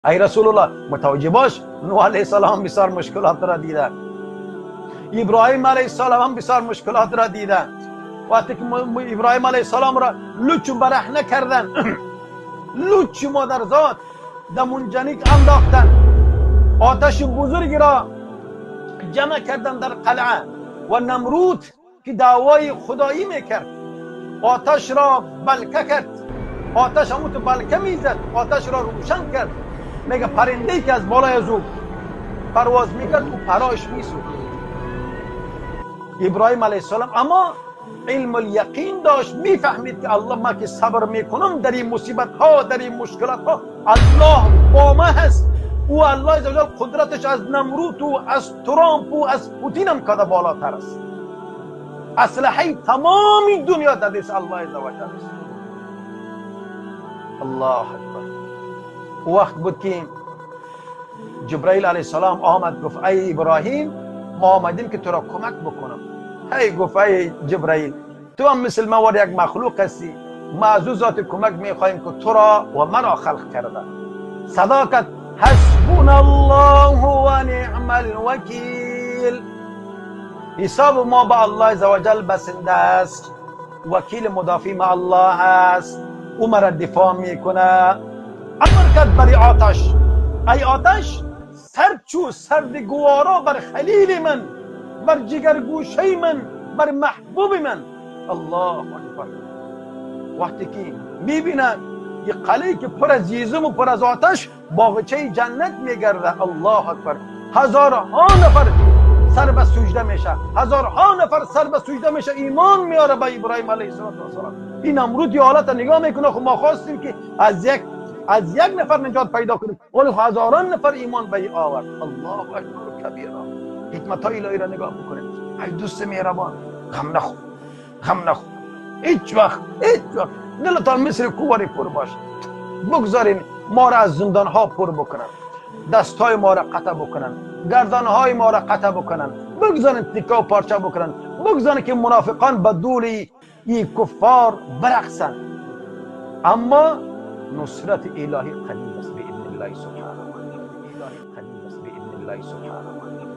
ای رسول الله، متوجه باش، نوح علیه السلام بسیار مشکلات را دیده، ابراهیم علیه السلام هم بسیار مشکلات را دیده. وقتی که ابراهیم علیه السلام را لوچ برهنه کردن، لوچ مادرزاد در منجنیق انداختن، آتش بزرگی را جمع کردن در قلعه و نمرود که دعوای خدایی میکرد آتش را بلکه کرد، آتش همون تو بلکه میزد، آتش را روشن کرد. میگه پرنده که از بالای از او پرواز میکرد، او پراش میسوخت. ابراهیم علیه السلام اما علم الیقین داشت، میفهمید که الله، ما که صبر میکنم در این مصیبت ها، در این مشکلات ها، الله با ما هست. او الله عزوجل قدرتش از نمرود و از ترامپ و از پوتین هم کده بالاتر است. اسلحه تمام دنیا در دست الله عزوجل است. الله اکبر. او وقت بود که جبرائیل علیه السلام آمد، گفت ای ابراهیم، ما آمدیم که تو را کمک بکنم. هی گفت ای جبرائیل، تو هم مثل ما یک مخلوق هستی، ما از او ذات کمک میخواهیم که تو را و مرا خلق کرده. صدا کرد حسبنا الله و نعم الوکیل. حساب ما با الله عزوجل بسنده است، وکیل مدافع ما الله است، او مرا دفاع میکنه. امر کرد برای آتش، ای آتش سرد چو، سرد گوارا بر خلیل من، بر جگرگوشه من، بر محبوب من. الله اکبر. وقتی که میبینن یه قلعه که پر از هیزم و پر از آتش باغچه جنت میگرده، الله اکبر، هزارها نفر سر به سجده میشه، هزارها نفر سر به سجده میشه، ایمان میاره به ابراهیم علیه السلام. این نمرود یه حالت نگاه میکنه، خب ما خواستیم که از یک نفر نجات پیدا کنیم، ولی هزاران نفر ایمان به ای آورد. الله اکبر کبیرا. حکمت های الهی را نگاه بکنیم. ای دوست مهربان، غم نخور، غم نخور، هیچ وقت، هیچ وقت. دلتان مثل کواری پر باشه. بگذارین ما را از زندان ها پر بکنن، دست های ما را قطع بکنن، گردن های ما را قطع بکنن، بگذارین تیکه و پارچه بکنن، بگذارین که منافقان به دور ای کفار برقصن، اما نصرت الهی قریب است باذن الله سبحانه و تعالی. الهی قریب است باذن الله سبحانه و تعالی.